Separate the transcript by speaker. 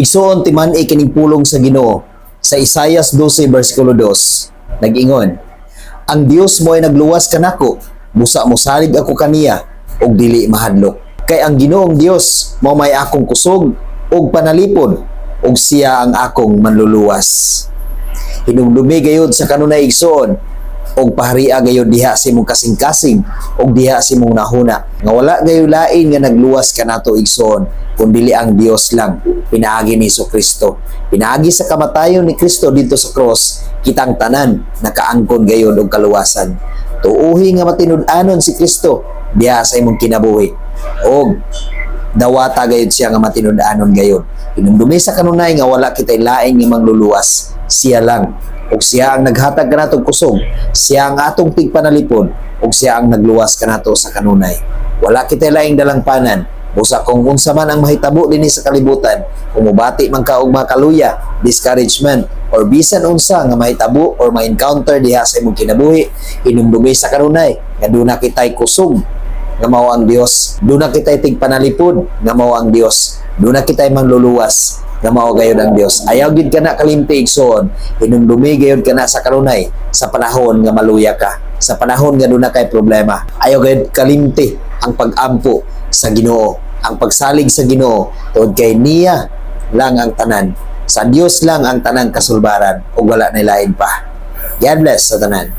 Speaker 1: Igsuon, timan-i kining pulong sa Ginoo sa Isaias 12 versikulo 2. Nag-ingon, "Ang Dios mo ay nagluwas kanako, busa mosalig ako kaniya ug dili mahadlok. Kay ang Ginoong Dios mao may akong kusog ug panalipod, ug siya ang akong manluluwas." Hinumdumi gayud sa kanunay, igsoon, og paharia gayud diha sa imong kasing-kasing ug diha sa imong nahuna nga wala gayoy lain nga nagluwas kanato, igsoon, kundili ang Dios lang pinaagi ni Kristo. Pinaagi sa kamatayon ni Kristo didto sa cross, kitang tanan nakaangkon gayud og kaluwasan. Tuuhi nga matinud-anon si Kristo diha sa imong kinabuhi og dawata gayud siya nga matinud-anon gayud. Hinumdumi sa kanunay nga wala kitay lain nga mangluluwas, siya lang. Ug siya ang naghatag kanato og kusog, siya ang atong tigpanalipod, ug siya ang nagluwas kanato sa kanunay. Wala kitay laing dalangpanan. Busa kung unsa man ang mahitabo dinhi sa kalibutan, kung mobati man ka og mga kaluya, discouragement, or bisan unsa nga mahitabo or ma-encounter diha sa imong kinabuhi, hinumdumi sa kanunay nga duna kitay kusog nga mao ang Dios. Duna kitay tigpanalipod nga mao ang Dios. Duna kitay mangluluwas nga mao gayud ang Dios. Ayaw gid kana kalimti, igsoon. Hinumdumi gayud kana sa kanunay sa panahon nga maluya ka, sa panahon nga duna kay problema. Ayaw gayud kalimti ang pag-ampo sa Ginoo, ang pagsalig sa Ginoo, tungod kay niya lang ang tanan. Sa Dios lang ang tanang kasulbaran ug wala na lain pa. God bless sa tanan.